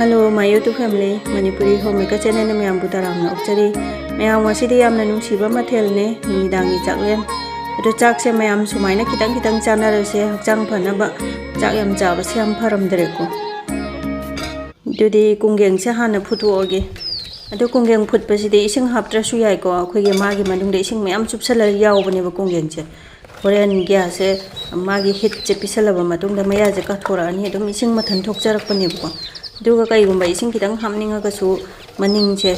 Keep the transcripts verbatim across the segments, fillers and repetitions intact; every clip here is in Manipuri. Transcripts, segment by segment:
Hello, my YouTube family, Manipuri Homemaker channelꯅ ꯃꯌꯥꯝꯕꯨ ꯇꯔꯥꯝꯅ ꯑꯣꯛꯆꯔꯤ꯫ ꯃꯌꯥꯝ, ꯉꯁꯤꯗꯤ ꯌꯥꯝꯅ ꯅꯨꯡꯁꯤꯕ ꯃꯊꯦꯜꯅꯦ, ꯅꯨꯃꯤꯗꯥꯡꯒꯤ ꯆꯥꯛꯂꯦꯟ꯫ ꯑꯗꯣ ꯆꯥꯛꯁꯦ ꯃꯌꯥꯝ ꯁꯨꯃꯥꯏꯅ ꯈꯤꯇꯪ ꯈꯤꯇꯪ ꯆꯥꯅꯔꯁꯦ, ꯍꯛꯆꯥꯡ ꯐꯅꯕ꯫ ꯆꯥꯛ ꯌꯥꯝ ꯆꯥꯕꯁꯦ ꯌꯥꯝ ꯐꯔꯝꯗ꯭ꯔꯦꯀꯣ꯫ ꯑꯗꯨꯗꯤ ꯀꯣꯡꯒ꯭ꯔꯦꯡꯁꯦ ꯍꯥꯟꯅ ꯐꯨꯠꯇꯣꯛꯑꯒꯦ꯫ ꯑꯗꯣ ꯀꯣꯡꯒ꯭ꯔꯦꯡ ꯐꯨꯠꯄꯁꯤꯗꯤ ꯏꯁꯤꯡ ꯍꯥꯞꯇ꯭ꯔꯁꯨ ꯌꯥꯏꯀꯣ, ꯑꯩꯈꯣꯏꯒꯤ ꯃꯥꯒꯤ ꯃꯅꯨꯡꯗ ꯏꯁꯤꯡ ꯃꯌꯥꯝ ꯆꯨꯞꯁꯜꯂꯒ ꯌꯥꯎꯕꯅꯦꯕ ꯀꯣꯡꯒ꯭ꯔꯦꯡꯁꯦ꯫ ꯍꯣꯔꯦꯟ ꯒ꯭ꯌꯥꯁꯁꯦ ꯃꯥꯒꯤ ꯍꯤꯠꯁꯦ ꯄꯤꯁꯜꯂꯕ ꯃꯇꯨꯡꯗ ꯃꯌꯥꯁꯦ ꯀꯥꯊꯣꯔꯛꯑꯅꯤ, ꯑꯗꯨꯝ ꯏꯁꯤꯡ ꯃꯊꯟ ꯊꯣꯛꯆꯔꯛꯄꯅꯦꯕꯀꯣ꯫ ꯑꯗꯨꯒ ꯀꯩꯒꯨꯝꯕ ꯏꯁꯤꯡ ꯈꯤꯇꯪ ꯍꯥꯞꯅꯤꯡꯉꯒꯁꯨ ꯃꯅꯤꯡꯁꯦ,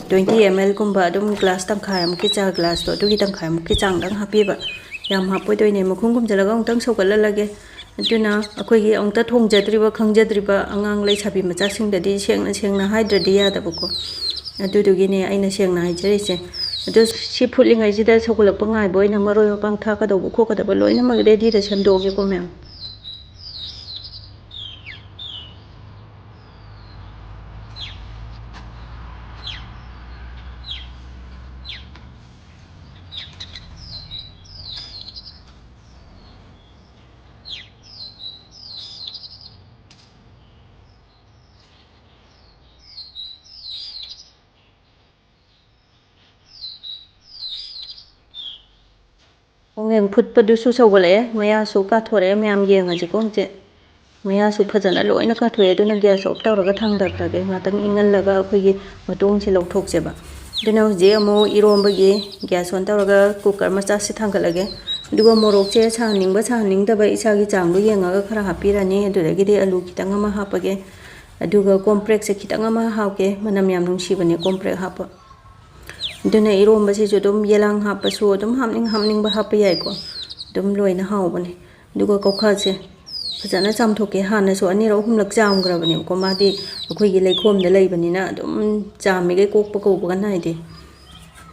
ꯇ꯭ꯋꯦꯟꯇꯤ ꯑꯦꯝ ꯑꯦꯜꯒꯨꯝꯕ, ꯑꯗꯨꯝ ꯒ꯭ꯂꯥꯁ ꯇꯪꯈꯥꯏꯃꯨꯛꯀꯤ ꯆꯥ, ꯒ꯭ꯂꯥꯁꯇꯣ ꯑꯗꯨꯒꯤ ꯇꯪꯈꯥꯏꯃꯨꯛꯀꯤ ꯆꯥꯡꯗꯪ ꯍꯥꯞꯄꯤꯕ, ꯌꯥꯝ ꯍꯥꯞꯄꯣꯏꯗꯣꯏꯅꯦ꯫ ꯃꯈꯨꯝ ꯈꯨꯝꯖꯤꯜꯂꯒ ꯑꯃꯨꯛꯇꯪ ꯁꯧꯒꯠꯍꯜꯂꯒꯦ꯫ ꯑꯗꯨꯅ ꯑꯩꯈꯣꯏꯒꯤ ꯑꯃꯨꯛꯇ ꯊꯣꯡꯖꯗ꯭ꯔꯤꯕ, ꯈꯪꯖꯗ꯭ꯔꯤꯕ ꯑꯉꯥꯡ ꯂꯩꯁꯥꯕꯤ ꯃꯆꯥꯁꯤꯡꯗꯗꯤ ꯁꯦꯡꯅ ꯁꯦꯡꯅ ꯍꯥꯏꯗ꯭ꯔꯗꯤ ꯌꯥꯗꯕꯀꯣ꯫ ꯑꯗꯨꯗꯨꯒꯤꯅꯦ ꯑꯩꯅ ꯁꯦꯡꯅ ꯍꯥꯏꯖꯔꯤꯁꯦ꯫ ꯑꯗꯨ ꯁꯤ ꯐꯨꯠꯂꯤꯉꯩꯁꯤꯗ ꯁꯧꯒꯠꯂꯛꯄ ꯉꯥꯏꯕ ꯑꯣꯏꯅ ꯃꯔꯣꯏ ꯃꯄꯥꯡ ꯊꯥꯛꯀꯗꯧꯕ ꯈꯣꯠꯀꯗꯕ ꯂꯣꯏꯅꯃꯛ ꯔꯦꯗꯤꯗ ꯁꯦꯝꯗꯣꯛꯑꯒꯦꯀꯣ, ꯃꯌꯥꯝ꯫ ꯈꯣꯡꯖꯦꯡ ꯐꯨꯠꯄꯗꯨꯁꯨ ꯁꯧꯒꯠꯂꯛꯑꯦ, ꯃꯌꯥꯁꯨ ꯀꯥꯊꯣꯔꯛꯑꯦ꯫ ꯃꯌꯥꯝ ꯌꯦꯡꯉꯁꯤꯀꯣ ꯍꯧꯖꯤꯛ꯫ ꯃꯌꯥꯁꯨ ꯐꯖꯅ ꯂꯣꯏꯅ ꯀꯥꯊꯣꯛꯑꯦ꯫ ꯑꯗꯨꯅ ꯒ꯭ꯌꯥꯁ ꯑꯣꯐ ꯇꯧꯔꯒ ꯊꯥꯡꯗꯈ꯭ꯔꯒꯦ, ꯉꯥꯛꯇꯪ ꯏꯪꯍꯜꯂꯒ ꯑꯩꯈꯣꯏꯒꯤ ꯃꯇꯣꯡꯁꯦ ꯂꯧꯊꯣꯛꯁꯦꯕ꯫ ꯑꯗꯨꯅ ꯍꯧꯖꯤꯛ ꯑꯃꯨꯛ ꯏꯔꯣꯝꯕꯒꯤ ꯒ꯭ꯌꯥꯁ ꯑꯣꯟ ꯇꯧꯔꯒ ꯀꯨꯀꯔ ꯃꯆꯥꯁꯦ ꯊꯥꯡꯒꯠꯂꯒꯦ꯫ ꯑꯗꯨꯒ ꯃꯣꯔꯣꯛꯁꯦ ꯁꯥꯍꯟꯅꯤꯡꯕ ꯁꯥꯍꯟꯅꯤꯡꯗꯕ ꯏꯁꯥꯒꯤ ꯆꯥꯡꯗꯣ ꯌꯦꯡꯉꯒ ꯈꯔ ꯍꯥꯞꯄꯤꯔꯅꯤ꯫ ꯑꯗꯨꯗꯒꯤꯗꯤ ꯑꯂꯨ ꯈꯤꯇꯪ ꯑꯃ ꯍꯥꯞꯄꯒꯦ꯫ ꯑꯗꯨꯒ ꯀꯣꯝꯄ꯭ꯔꯦꯛꯁꯦ ꯈꯤꯇꯪ ꯑꯃ ꯍꯥꯞꯀꯦ, ꯃꯅꯝ ꯌꯥꯝ ꯅꯨꯡꯁꯤꯕꯅꯦ ꯀꯣꯝꯄ꯭ꯔꯦꯛ ꯍꯥꯞꯄ꯫ ꯑꯗꯨꯅ ꯏꯔꯣꯝꯕꯁꯤꯁꯨ ꯑꯗꯨꯝ ꯌꯦꯂꯥꯡ ꯍꯥꯞꯄꯁꯨ ꯑꯗꯨꯝ ꯍꯥꯞꯅꯤꯡ ꯍꯥꯞꯅꯤꯡꯕ ꯍꯥꯞꯄ ꯌꯥꯏꯀꯣ, ꯑꯗꯨꯝ ꯂꯣꯏꯅ ꯍꯥꯎꯕꯅꯦ꯫ ꯑꯗꯨꯒ ꯀꯧꯈꯥꯁꯦ ꯐꯖꯅ ꯆꯥꯝꯊꯣꯛꯀꯦ꯫ ꯍꯥꯟꯅꯁꯨ ꯑꯅꯤꯔꯛ ꯑꯍꯨꯝꯂꯛ ꯆꯥꯝꯈ꯭ꯔꯕꯅꯦꯕꯀꯣ, ꯃꯥꯗꯤ ꯑꯩꯈꯣꯏꯒꯤ ꯂꯩꯈꯣꯝꯗ ꯂꯩꯕꯅꯤꯅ ꯑꯗꯨꯝ ꯆꯥꯝꯃꯤꯈꯩ ꯀꯣꯛꯄ ꯀꯧꯕꯒ ꯅꯥꯏꯗꯦ꯫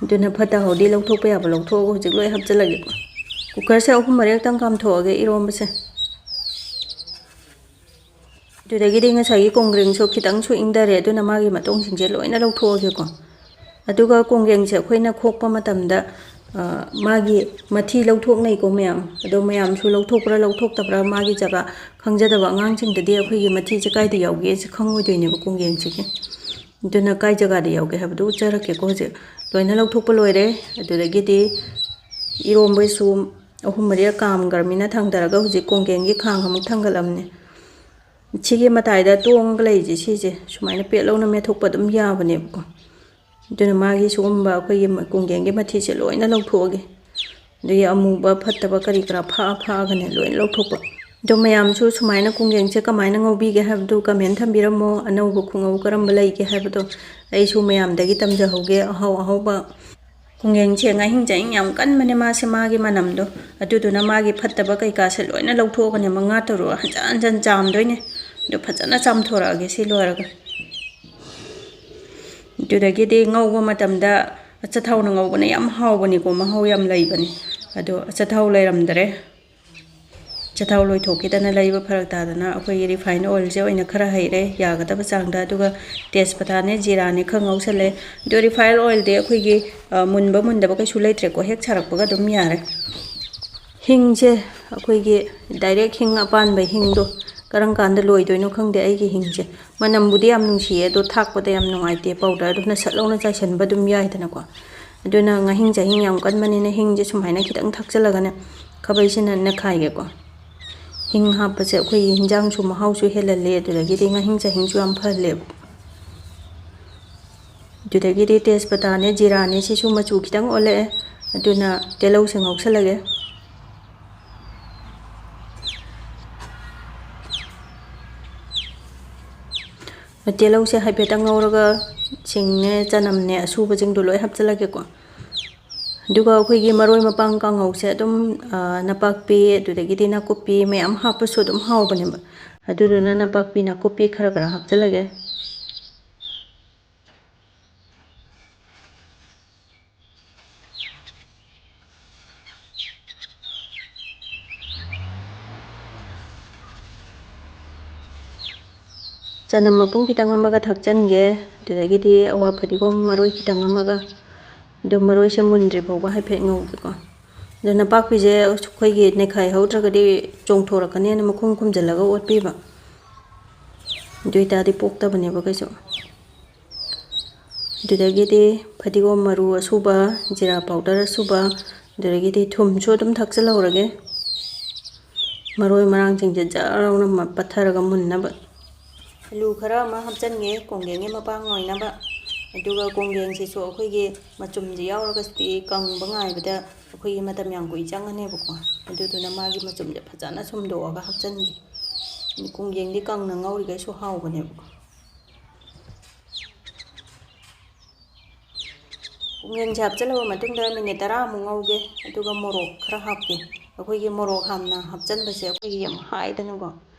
ꯑꯗꯨꯅ ꯐꯠꯇ ꯍꯥꯎꯗꯤ ꯂꯧꯊꯣꯛꯄ ꯌꯥꯕ ꯂꯧꯊꯣꯛꯑꯒ ꯍꯧꯖꯤꯛ ꯂꯣꯏ ꯍꯥꯞꯆꯤꯜꯂꯒꯦꯀꯣ꯫ ꯀꯨꯀꯔꯁꯦ ꯑꯍꯨꯝ ꯃꯔꯤꯔꯛꯇꯪ ꯀꯥꯝꯊꯣꯛꯑꯒꯦ ꯏꯔꯣꯝꯕꯁꯦ꯫ ꯑꯗꯨꯗꯒꯤꯗꯤ ꯉꯁꯥꯏꯒꯤ ꯀꯣꯡꯒ꯭ꯔꯦꯡꯁꯨ ꯈꯤꯇꯪꯁꯨ ꯏꯪꯊꯔꯦ, ꯑꯗꯨꯅ ꯃꯥꯒꯤ ꯃꯇꯣꯡꯁꯤꯡꯁꯦ ꯂꯣꯏꯅ ꯂꯧꯊꯣꯛꯑꯒꯦꯀꯣ꯫ ꯑꯗꯨꯒ ꯀꯣꯡꯒ꯭ꯔꯦꯡꯁꯦ ꯑꯩꯈꯣꯏꯅ ꯈꯣꯛꯄ ꯃꯇꯝꯗ ꯃꯥꯒꯤ ꯃꯊꯤ ꯂꯧꯊꯣꯛꯅꯩꯀꯣ ꯃꯌꯥꯝ꯫ ꯑꯗꯣ ꯃꯌꯥꯝꯁꯨ ꯂꯧꯊꯣꯛꯄ꯭ꯔꯥ ꯂꯧꯊꯣꯛꯇꯕ꯭ꯔꯥ, ꯃꯥꯒꯤ ꯖꯒꯥ ꯈꯪꯖꯗꯕ ꯑꯉꯥꯡꯁꯤꯡꯗꯗꯤ ꯑꯩꯈꯣꯏꯒꯤ ꯃꯊꯤꯁꯦ ꯀꯥꯏꯗ ꯌꯥꯎꯒꯦꯁꯦ ꯈꯪꯉꯣꯏꯗꯣꯏꯅꯦꯕ ꯀꯣꯡꯒꯦꯡꯁꯤꯒꯤ꯫ ꯑꯗꯨꯅ ꯀꯥꯏ ꯖꯒꯥꯗ ꯌꯥꯎꯒꯦ ꯍꯥꯏꯕꯗꯨ ꯎꯠꯆꯔꯛꯀꯦꯀꯣ꯫ ꯍꯧꯖꯤꯛ ꯂꯣꯏꯅ ꯂꯧꯊꯣꯛꯄ ꯂꯣꯏꯔꯦ꯫ ꯑꯗꯨꯗꯒꯤꯗꯤ ꯏꯔꯣꯝꯕꯩꯁꯨ ꯑꯍꯨꯝ ꯃꯔꯤꯔꯛ ꯀꯥꯝꯈ꯭ꯔꯃꯤꯅ ꯊꯥꯡꯊꯔꯒ ꯍꯧꯖꯤꯛ ꯀꯣꯡꯒꯦꯡꯒꯤ ꯈꯥꯡ ꯑꯃꯨꯛ ꯊꯥꯡꯒꯠꯂꯝꯅꯦ꯫ ꯁꯤꯒꯤ ꯃꯇꯥꯏꯗ ꯇꯣꯡꯉꯒ ꯂꯩꯔꯤꯁꯦ, ꯁꯤꯁꯦ ꯁꯨꯃꯥꯏꯅ ꯄꯦꯠ ꯂꯧꯅ ꯃꯦꯠꯊꯣꯛꯄ ꯑꯗꯨꯝ ꯌꯥꯕꯅꯦꯕꯀꯣ꯫ ꯑꯗꯨꯅ ꯃꯥꯒꯤ ꯁꯤꯒꯨꯝꯕ ꯑꯩꯈꯣꯏꯒꯤ ꯀꯣꯡꯒꯦꯡꯒꯤ ꯃꯊꯤꯁꯦ ꯂꯣꯏꯅ ꯂꯧꯊꯣꯛꯑꯒꯦ꯫ ꯑꯗꯒꯤ ꯑꯃꯨꯕ ꯐꯠꯇꯕ ꯀꯔꯤ ꯀꯔꯥ ꯐꯥꯛꯑ ꯐꯥꯛꯑꯒꯅꯦ ꯂꯣꯏꯅ ꯂꯧꯊꯣꯛꯄ꯫ ꯑꯗꯣ ꯃꯌꯥꯝꯁꯨ ꯁꯨꯃꯥꯏꯅ ꯀꯣꯡꯒꯦꯡꯁꯦ ꯀꯃꯥꯏꯅ ꯉꯧꯕꯤꯒꯦ ꯍꯥꯏꯕꯗꯨ comment ꯊꯝꯕꯤꯔꯝꯃꯣ꯫ ꯑꯅꯧꯕ ꯈꯨꯉꯧ ꯀꯔꯝꯕ ꯂꯩꯒꯦ ꯍꯥꯏꯕꯗꯣ ꯑꯩꯁꯨ ꯃꯌꯥꯝꯗꯒꯤ ꯇꯝꯖꯍꯧꯒꯦ꯫ ꯑꯍꯥꯎ ꯑꯍꯥꯎꯕ ꯀꯣꯡꯒꯦꯡꯁꯦ ꯉꯥꯍꯤꯡ ꯆꯥꯍꯤꯡ ꯌꯥꯝ ꯀꯟꯕꯅꯦ ꯃꯥꯁꯦ, ꯃꯥꯒꯤ ꯃꯅꯝꯗꯣ꯫ ꯑꯗꯨꯗꯨꯅ ꯃꯥꯒꯤ ꯐꯠꯇꯕ ꯀꯩꯀꯥꯁꯦ ꯂꯣꯏꯅ ꯂꯧꯊꯣꯛꯑꯒꯅꯦ ꯃꯉꯥ ꯇꯔꯨꯛ ꯍꯟꯖꯟ ꯍꯟꯖꯟ ꯆꯥꯝꯗꯣꯏꯅꯦ꯫ ꯑꯗꯣ ꯐꯖꯅ ꯆꯥꯝꯊꯣꯔꯛꯑꯒꯦ ꯁꯤ ꯂꯣꯏꯔꯒ꯫ ꯑꯗꯨꯗꯒꯤꯗꯤ ꯉꯧꯕ ꯃꯇꯝꯗ ꯑꯆꯥꯊꯥꯎꯅ ꯉꯧꯕꯅ ꯌꯥꯝ ꯍꯥꯎꯕꯅꯤꯀꯣ, ꯃꯍꯥꯎ ꯌꯥꯝ ꯂꯩꯕꯅꯤ꯫ ꯑꯗꯣ ꯑꯆꯥꯊꯥꯎ ꯂꯩꯔꯝꯗ꯭ꯔꯦ꯫ ꯑꯆꯥꯊꯥꯎ ꯂꯣꯏꯊꯣꯛꯈꯤꯗꯅ ꯂꯩꯕ ꯐꯔꯛ ꯇꯥꯗꯅ ꯑꯩꯈꯣꯏꯒꯤ refined oilꯁꯦ ꯑꯣꯏꯅ ꯈꯔ ꯍꯩꯔꯦ, ꯌꯥꯒꯗꯕ ꯆꯥꯡꯗ꯫ ꯑꯗꯨꯒ ꯇꯦꯖꯄꯇꯥꯅꯦ, ꯖꯤꯔꯥꯅꯦ ꯈꯔ ꯉꯧꯁꯜꯂꯦ꯫ ꯑꯗꯣ refined oilꯗꯤ ꯑꯩꯈꯣꯏꯒꯤ, ꯑ, ꯃꯨꯟꯕ ꯃꯨꯟꯗꯕ ꯀꯩꯁꯨ ꯂꯩꯇ꯭ꯔꯦꯀꯣ, ꯍꯦꯛ ꯁꯥꯔꯛꯄꯒ ꯑꯗꯨꯝ ꯌꯥꯔꯦ꯫ ꯍꯤꯡꯁꯦ ꯑꯩꯈꯣꯏꯒꯤ direct ꯍꯤꯡ ꯑꯄꯥꯟꯕ ꯍꯤꯡꯗꯣ ꯀꯔꯝ ꯀꯥꯟꯗ ꯂꯣꯏꯗꯣꯏꯅꯣ ꯈꯪꯗꯦ ꯑꯩꯒꯤ ꯍꯤꯡꯁꯦ꯫ ꯃꯅꯝꯕꯨꯗꯤ ꯌꯥꯝ ꯅꯨꯡꯁꯤꯌꯦ, ꯑꯗꯣ ꯊꯥꯛꯄꯗ ꯌꯥꯝ ꯅꯨꯡꯉꯥꯏꯇꯦ꯫ Powderꯗꯨꯅ ꯁꯠ ꯂꯥꯎꯅ ꯆꯥꯏꯁꯤꯟꯕ ꯑꯗꯨꯝ ꯌꯥꯏꯗꯅꯀꯣ꯫ ꯑꯗꯨꯅ ꯉꯥꯍꯤꯡ ꯆꯥꯍꯤꯡ ꯌꯥꯝ ꯀꯟꯕꯅꯤꯅ ꯍꯤꯡꯁꯦ ꯁꯨꯃꯥꯏꯅ ꯈꯤꯇꯪ ꯊꯥꯛꯆꯜꯂꯒꯅꯦ, ꯈꯥꯕꯩꯁꯤꯅ ꯅꯦꯠꯈꯥꯏꯒꯦꯀꯣ꯫ ꯍꯤꯡ ꯍꯥꯞꯄꯁꯦ ꯑꯩꯈꯣꯏꯒꯤ ꯍꯤꯟꯖꯥꯡꯁꯨ ꯃꯍꯥꯎꯁꯨ ꯍꯦꯜꯍꯜꯂꯦ, ꯑꯗꯨꯗꯒꯤꯗꯤ ꯉꯥꯍꯤꯡ ꯆꯥꯍꯤꯡꯁꯨ ꯌꯥꯝ ꯐꯍꯜꯂꯦꯕ꯫ ꯑꯗꯨꯗꯒꯤꯗꯤ ꯇꯦꯖꯄꯇꯥꯅꯦ, ꯖꯤꯔꯥꯅꯦ, ꯁꯤꯁꯨ ꯃꯆꯨ ꯈꯤꯇꯪ ꯑꯣꯜꯂꯛꯑꯦ꯫ ꯑꯗꯨꯅ ꯇꯤꯜꯍꯧꯁꯦ ꯉꯧꯁꯜꯂꯒꯦ꯫ ꯇꯤꯜꯍꯧꯁꯦ ꯍꯥꯏꯐꯦꯠꯇꯪ ꯉꯧꯔꯒ ꯁꯤꯡꯅꯦ, ꯆꯅꯝꯅꯦ, ꯑꯁꯨꯕꯁꯤꯡꯗꯣ ꯂꯣꯏ ꯍꯥꯞꯆꯤꯜꯂꯒꯦꯀꯣ꯫ ꯑꯗꯨꯒ ꯑꯩꯈꯣꯏꯒꯤ ꯃꯔꯣꯏ ꯃꯄꯥꯡ ꯀꯥꯡꯉꯧꯁꯦ ꯑꯗꯨꯝ, ꯑ, ꯅꯄꯥꯛꯄꯤ, ꯑꯗꯨꯗꯒꯤꯗꯤ ꯅꯥꯀꯨꯞꯄꯤ ꯃꯌꯥꯝ ꯍꯥꯞꯄꯁꯨ ꯑꯗꯨꯝ ꯍꯥꯎꯕꯅꯦꯕ꯫ ꯑꯗꯨꯗꯨꯅ ꯅꯄꯥꯛꯄꯤ, ꯅꯥꯀꯨꯞꯄꯤ ꯈꯔ ꯈꯔ ꯍꯥꯞꯆꯤꯜꯂꯒꯦ꯫ ꯆꯅꯝ ꯃꯄꯨꯝ ꯈꯤꯇꯪ ꯑꯃꯒ ꯊꯥꯛꯆꯟꯒꯦ꯫ ꯑꯗꯨꯗꯒꯤꯗꯤ ꯑꯋꯥ ꯐꯗꯤꯒꯣꯝ ꯃꯔꯣꯏ ꯈꯤꯇꯪ ꯑꯃꯒ꯫ ꯑꯗꯣ ꯃꯔꯣꯏꯁꯦ ꯃꯨꯟꯗ꯭ꯔꯤ ꯐꯥꯎꯕ ꯍꯥꯏꯐꯦꯠ ꯉꯧꯒꯦꯀꯣ꯫ ꯑꯗꯣ ꯅꯄꯥꯛꯄꯤꯁꯦ ꯑꯩꯈꯣꯏꯒꯤ ꯅꯩꯈꯥꯏ ꯍꯧꯗ꯭ꯔꯒꯗꯤ ꯆꯣꯡꯊꯣꯔꯛꯀꯅꯦꯅ ꯃꯈꯨꯝ ꯈꯨꯝꯖꯤꯜꯂꯒ ꯑꯣꯠꯄꯤꯕ꯫ ꯑꯗꯨ ꯑꯣꯏꯇꯥꯔꯗꯤ ꯄꯣꯛꯇꯕꯅꯦꯕ ꯀꯩꯁꯨ꯫ ꯑꯗꯨꯗꯒꯤꯗꯤ ꯐꯗꯤꯒꯣꯝ ꯃꯔꯨ ꯑꯁꯨꯕ, ꯖꯤꯔꯥ powder ꯑꯁꯨꯕ, ꯑꯗꯨꯗꯒꯤꯗꯤ ꯊꯨꯝꯁꯨ ꯑꯗꯨꯝ ꯊꯥꯛꯆꯜꯍꯧꯔꯒꯦ꯫ ꯃꯔꯣꯏ ꯃꯔꯥꯡꯁꯤꯡꯁꯦ ꯖꯔ ꯂꯥꯎꯅ ꯃ-, ꯄꯠꯊꯔꯒ ꯃꯨꯟꯅꯕ꯫ ꯑꯂꯨ ꯈꯔ ꯑꯃ ꯍꯥꯞꯆꯤꯟꯒꯦ, ꯀꯣꯡꯒꯦꯡꯒꯤ ꯃꯄꯥꯡ ꯑꯣꯏꯅꯕ꯫ ꯑꯗꯨꯒ ꯀꯣꯡꯒꯦꯡꯁꯤꯁꯨ ꯑꯩꯈꯣꯏꯒꯤ ꯃꯆꯨꯝꯁꯦ ꯌꯥꯎꯔꯒꯗꯤ ꯀꯪꯕ ꯉꯥꯏꯕꯗ ꯑꯩꯈꯣꯏꯒꯤ ꯃꯇꯝ ꯌꯥꯝ ꯀꯨꯏ ꯆꯪꯉꯅꯦꯕꯀꯣ꯫ ꯑꯗꯨꯗꯨꯅ ꯃꯥꯒꯤ ꯃꯆꯨꯝꯁꯦ ꯐꯖꯅ ꯁꯨꯝꯗꯣꯛꯑꯒ ꯍꯥꯞꯆꯤꯟꯒꯦ꯫ ꯀꯣꯡꯒꯦꯡꯗꯤ ꯀꯪꯅ ꯉꯧꯔꯤꯈꯩꯁꯨ ꯍꯥꯎꯕꯅꯦꯕꯀꯣ꯫ ꯀꯣꯡꯒꯦꯡꯁꯦ ꯍꯥꯞꯆꯤꯜꯂꯕ ꯃꯇꯨꯡꯗ ꯃꯤꯅꯤꯠ ꯇꯔꯥꯃꯨꯛ ꯉꯧꯒꯦ, ꯑꯗꯨꯒ ꯃꯣꯔꯣꯛ ꯈꯔ ꯍꯥꯞꯀꯦ꯫ ꯑꯩꯈꯣꯏꯒꯤ ꯃꯣꯔꯣꯛ ꯍꯥꯟꯅ ꯍꯥꯞꯆꯤꯟꯕꯁꯦ ꯑꯩꯈꯣꯏꯒꯤ ꯌꯥꯝ ꯍꯥꯏꯗꯅꯀꯣ,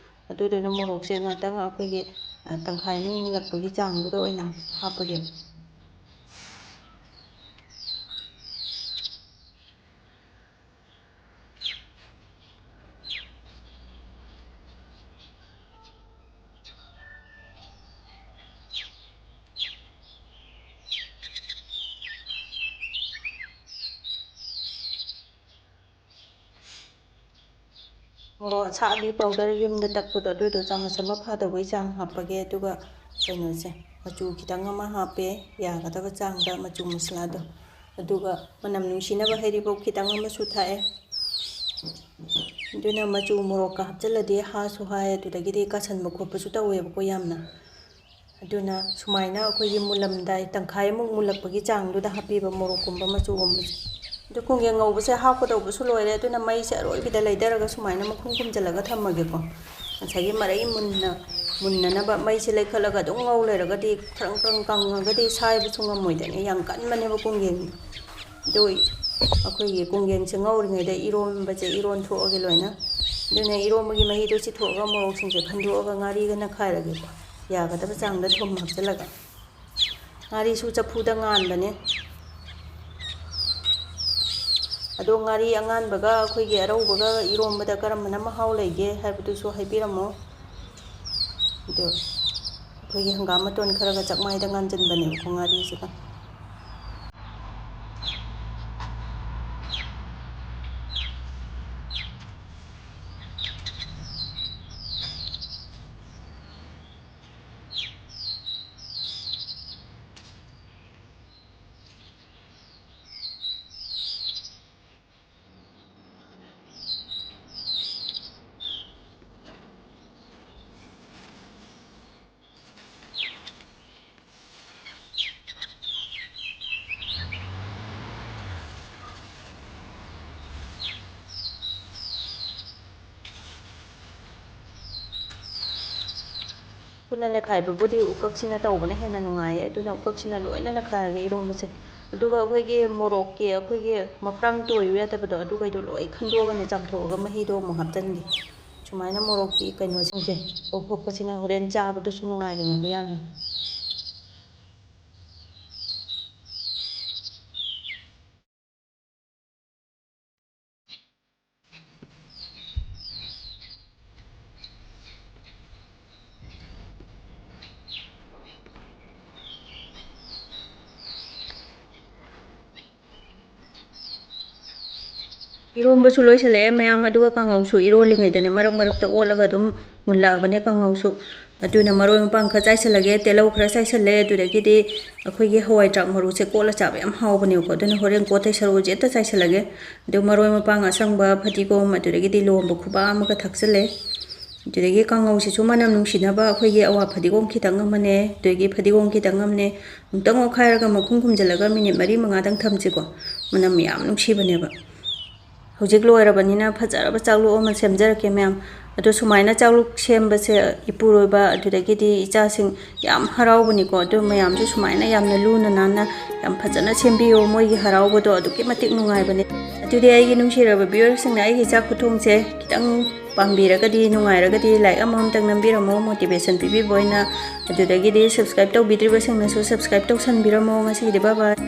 ꯑꯗꯨꯗꯨꯅ ꯃꯣꯔꯣꯛꯁꯦ ꯉꯥꯛꯇꯪ ꯑꯩꯈꯣꯏꯒꯤ, ꯑ, ꯇꯪꯈꯥꯏꯃꯨꯛ ꯃꯨꯜꯂꯛꯄꯒꯤ ꯆꯥꯡꯗꯨꯗ ꯑꯣꯏꯅ ꯍꯥꯞꯄꯒꯦ꯫ ꯃꯣꯔꯣꯛ ꯑꯁꯥꯕꯤ powder ꯌꯨꯝꯗ ꯇꯛꯄꯗꯣ, ꯑꯗꯨꯗꯣ ꯆꯥꯃꯁ ꯑꯃ ꯐꯥꯗꯧꯕꯩ ꯆꯥꯡ ꯍꯥꯞꯄꯒꯦ꯫ ꯑꯗꯨꯒ ꯀꯩꯅꯣꯁꯦ, ꯃꯆꯨ ꯈꯤꯇꯪ ꯑꯃ ꯍꯥꯞꯄꯦ, ꯌꯥꯒꯗꯕ ꯆꯥꯡꯗ ꯃꯆꯨ ꯃꯁꯂꯥꯗꯣ꯫ ꯑꯗꯨꯒ ꯃꯅꯝ ꯅꯨꯡꯁꯤꯅꯕ ꯍꯩꯔꯤꯕꯣꯞ ꯈꯤꯇꯪ ꯑꯃꯁꯨ ꯊꯥꯛꯑꯦ꯫ ꯑꯗꯨꯅ ꯃꯆꯨ ꯃꯣꯔꯣꯛꯀ ꯍꯥꯞꯆꯤꯜꯂꯗꯤ ꯍꯥꯁꯨ ꯍꯥꯏ, ꯑꯗꯨꯗꯒꯤꯗꯤ ꯀꯥꯁꯟꯕ ꯈꯣꯠꯄꯁꯨ ꯇꯧꯋꯦꯕꯀꯣ ꯌꯥꯝꯅ꯫ ꯑꯗꯨꯅ ꯁꯨꯃꯥꯏꯅ ꯑꯩꯈꯣꯏꯒꯤ ꯃꯨꯜꯂꯝꯗꯥꯏ, ꯇꯪꯈꯥꯏꯃꯨꯛ ꯃꯨꯜꯂꯛꯄꯒꯤ ꯆꯥꯡꯗꯨꯗ ꯍꯥꯞꯄꯤꯕ ꯃꯣꯔꯣꯛꯀꯨꯝꯕ, ꯃꯆꯨꯒꯨꯝꯕꯁꯦ꯫ ꯑꯗꯨ ꯀꯣꯡꯒꯦꯡ ꯉꯧꯕꯁꯦ ꯍꯥꯞꯀꯗꯧꯕꯁꯨ ꯂꯣꯏꯔꯦ, ꯑꯗꯨꯅ ꯃꯩꯁꯦ ꯑꯔꯣꯏꯕꯤꯗ ꯂꯩꯊꯔꯒ ꯁꯨꯃꯥꯏꯅ ꯃꯈꯨꯝ ꯈꯨꯝꯖꯤꯜꯂꯒ ꯊꯝꯃꯒꯦꯀꯣ꯫ ꯉꯁꯥꯏꯒꯤ ꯃꯔꯩ ꯃꯨꯟꯅ, ꯃꯨꯟꯅꯅꯕ ꯃꯩꯁꯦ ꯂꯩꯈꯠꯂꯒ ꯑꯗꯨꯝ ꯉꯧ ꯂꯩꯔꯒꯗꯤ ꯈ꯭ꯔꯪ ꯈ꯭ꯔꯪ ꯀꯪꯉꯒꯗꯤ ꯁꯥꯏꯕꯁꯨ ꯉꯝꯃꯣꯏꯗꯅꯦ, ꯌꯥꯝ ꯀꯟꯕꯅꯦꯕ ꯀꯣꯡꯒꯦꯡ꯫ ꯑꯗꯨ ꯑꯩꯈꯣꯏꯒꯤ ꯀꯣꯡꯒꯦꯡꯁꯦ ꯉꯧꯔꯤꯉꯩꯗ ꯏꯔꯣꯟꯕꯁꯦ ꯏꯔꯣꯟ ꯊꯣꯛꯑꯒꯦ ꯂꯣꯏꯅ꯫ ꯑꯗꯨꯅ ꯏꯔꯣꯟꯕꯒꯤ ꯃꯍꯤꯗꯣ ꯆꯤꯊꯣꯛꯑꯒ ꯃꯣꯔꯣꯛꯁꯤꯡꯁꯦ ꯈꯟꯗꯣꯛꯑꯒ ꯉꯥꯔꯤꯒ ꯅꯈꯥꯏꯔꯒꯦꯀꯣ꯫ ꯌꯥꯒꯗꯕ ꯆꯥꯡꯗ ꯊꯨꯝ ꯍꯥꯞꯆꯤꯜꯂꯒ꯫ ꯉꯥꯔꯤꯁꯨ ꯆꯐꯨꯗ ꯉꯥꯟꯕꯅꯦ꯫ ꯑꯗꯣ ꯉꯥꯔꯤ ꯑꯉꯥꯟꯕꯒ ꯑꯩꯈꯣꯏꯒꯤ ꯑꯔꯧꯕꯒ ꯏꯔꯣꯝꯕꯗ ꯀꯔꯝꯕꯅ ꯃꯍꯥꯎ ꯂꯩꯒꯦ ꯍꯥꯏꯕꯗꯨꯁꯨ ꯍꯥꯏꯕꯤꯔꯝꯃꯣ꯫ ꯑꯗꯣ ꯑꯩꯈꯣꯏꯒꯤ ꯍꯪꯒꯥꯝ ꯃꯇꯣꯟ ꯈꯔꯒ ꯆꯥꯛꯃꯥꯏꯗ ꯉꯥꯟꯁꯤꯟꯕꯅꯦꯕꯀꯣ ꯉꯥꯔꯤꯁꯤꯒ꯫ ꯈꯨꯠꯅ ꯅꯩꯈꯥꯏꯕꯕꯨꯗꯤ ꯎꯀꯛꯁꯤꯅ ꯇꯧꯕꯅ ꯍꯦꯟꯅ ꯅꯨꯡꯉꯥꯏꯌꯦ, ꯑꯗꯨꯅ ꯎꯀꯛꯁꯤꯅ ꯂꯣꯏꯅ ꯅꯩꯈꯥꯏꯔꯒꯦ ꯏꯔꯣꯝꯕꯁꯦ꯫ ꯑꯗꯨꯒ ꯑꯩꯈꯣꯏꯒꯤ ꯃꯣꯔꯣꯛꯀꯤ ꯑꯩꯈꯣꯏꯒꯤ ꯃꯄ꯭ꯔꯥꯡ ꯇꯣꯏꯌꯨ ꯌꯥꯗꯕꯗꯣ, ꯑꯗꯨꯈꯩꯗꯣ ꯂꯣꯏ ꯈꯟꯗꯣꯛꯑꯒꯅꯦ ꯆꯥꯝꯊꯣꯛꯑꯒ ꯃꯍꯤꯗꯣ ꯑꯃꯨꯛ ꯍꯥꯞꯆꯤꯟꯒꯦ꯫ ꯁꯨꯃꯥꯏꯅ ꯃꯣꯔꯣꯛꯀꯤ ꯀꯩꯅꯣꯁꯤꯡꯁꯦ ꯂꯧꯊꯣꯛꯄꯁꯤꯅ ꯍꯣꯔꯦꯟ ꯆꯥꯕꯗꯁꯨ ꯅꯨꯡꯉꯥꯏꯕꯅꯦꯕ ꯌꯥꯝꯅ꯫ ꯏꯔꯣꯝꯕꯁꯨ ꯂꯣꯏꯁꯤꯜꯂꯛꯑꯦ ꯃꯌꯥꯝ, ꯑꯗꯨꯒ ꯀꯥꯡꯉꯧꯁꯨ ꯏꯔꯣꯜꯂꯤꯉꯩꯗꯅꯦ ꯃꯔꯛ ꯃꯔꯛꯇ ꯑꯣꯠꯂꯒ ꯑꯗꯨꯝ ꯃꯨꯜꯂꯛꯑꯕꯅꯦ ꯀꯥꯡꯉꯧꯁꯨ꯫ ꯑꯗꯨꯅ ꯃꯔꯣꯏ ꯃꯄꯥꯡ ꯈꯔ ꯆꯥꯏꯁꯤꯜꯂꯒꯦ, ꯇꯤꯜꯍꯧ ꯈꯔ ꯆꯥꯏꯁꯤꯜꯂꯦ, ꯑꯗꯨꯗꯒꯤꯗꯤ ꯑꯩꯈꯣꯏꯒꯤ ꯍꯋꯥꯏ ꯊ꯭ꯔꯥꯛ ꯃꯔꯨꯁꯦ ꯀꯣꯠꯂ ꯆꯥꯕ ꯌꯥꯝ ꯍꯥꯎꯕꯅꯦꯕꯀꯣ, ꯑꯗꯨꯅ ꯍꯣꯔꯦꯟ ꯀꯣꯠꯇꯩ ꯁꯔꯨꯁꯦ ꯍꯦꯛꯇ ꯆꯥꯏꯁꯤꯜꯂꯒꯦ꯫ ꯑꯗꯨ ꯃꯔꯣꯏ ꯃꯄꯥꯡ ꯑꯁꯪꯕ, ꯐꯗꯤꯒꯣꯝ, ꯑꯗꯨꯗꯒꯤꯗꯤ ꯂꯣꯝꯕ ꯈꯨꯕꯥ ꯑꯃꯒ ꯊꯥꯛꯆꯤꯜꯂꯦ꯫ ꯑꯗꯨꯗꯒꯤ ꯀꯥꯡꯉꯧꯁꯤꯁꯨ ꯃꯅꯝ ꯅꯨꯡꯁꯤꯅꯕ ꯑꯩꯈꯣꯏꯒꯤ ꯑꯋꯥ ꯐꯗꯤꯒꯣꯝ ꯈꯤꯇꯪ ꯑꯃꯅꯦ, ꯑꯗꯨꯗꯒꯤ ꯐꯗꯤꯒꯣꯝ ꯈꯤꯇꯪ ꯑꯃꯅꯦ, ꯑꯃꯨꯛꯇꯪ ꯑꯣꯠꯈꯥꯏꯔꯒ ꯃꯈꯨꯝ ꯈꯨꯝꯖꯤꯜꯂꯒ ꯃꯤꯅꯤꯠ ꯃꯔꯤ ꯃꯉꯥꯗꯪ ꯊꯝꯁꯤꯀꯣ꯫ ꯃꯅꯝ ꯌꯥꯝ ꯅꯨꯡꯁꯤꯕꯅꯦꯕ꯫ ꯍꯧꯖꯤꯛ ꯂꯣꯏꯔꯕꯅꯤꯅ ꯐꯖꯔꯕ ꯆꯥꯛꯂꯨꯛ ꯑꯃ ꯁꯦꯝꯖꯔꯛꯀꯦ ꯃꯌꯥꯝ꯫ ꯑꯗꯣ ꯁꯨꯃꯥꯏꯅ ꯆꯥꯛꯂꯨꯛ ꯁꯦꯝꯕꯁꯦ ꯏꯄꯨꯔꯣꯏꯕ ꯑꯗꯨꯗꯒꯤꯗꯤ ꯏꯆꯥꯁꯤꯡ ꯌꯥꯝ ꯍꯔꯥꯎꯕꯅꯤꯀꯣ꯫ ꯑꯗꯨ ꯃꯌꯥꯝꯁꯨ ꯁꯨꯃꯥꯏꯅ ꯌꯥꯝꯅ ꯂꯨꯅ ꯅꯥꯟꯅ ꯌꯥꯝ ꯐꯖꯅ ꯁꯦꯝꯕꯤꯌꯣ, ꯃꯣꯏꯒꯤ ꯍꯔꯥꯎꯕꯗꯣ ꯑꯗꯨꯛꯀꯤ ꯃꯇꯤꯛ ꯅꯨꯡꯉꯥꯏꯕꯅꯦ꯫ ꯑꯗꯨꯗꯤ ꯑꯩꯒꯤ ꯅꯨꯡꯁꯤꯔꯕ viewerꯁꯤꯡꯅ ꯑꯩꯒꯤ ꯆꯥꯛ ꯈꯨꯊꯣꯡꯁꯦ ꯈꯤꯇꯪ ꯄꯥꯝꯕꯤꯔꯒꯗꯤ, ꯅꯨꯡꯉꯥꯏꯔꯒꯗꯤ like ꯑꯃꯃꯝꯇꯪ ꯅꯝꯕꯤꯔꯝꯃꯣ, motivation ꯄꯤꯕꯤꯕ ꯑꯣꯏꯅ꯫ ꯑꯗꯨꯗꯒꯤꯗꯤ subscribe ꯇꯧꯕꯤꯗ꯭ꯔꯤꯕꯁꯤꯡꯅꯁꯨ subscribe ꯇꯧꯁꯟꯕꯤꯔꯝꯃꯣ꯫ ꯉꯁꯤꯒꯤꯗꯤ bye bye꯫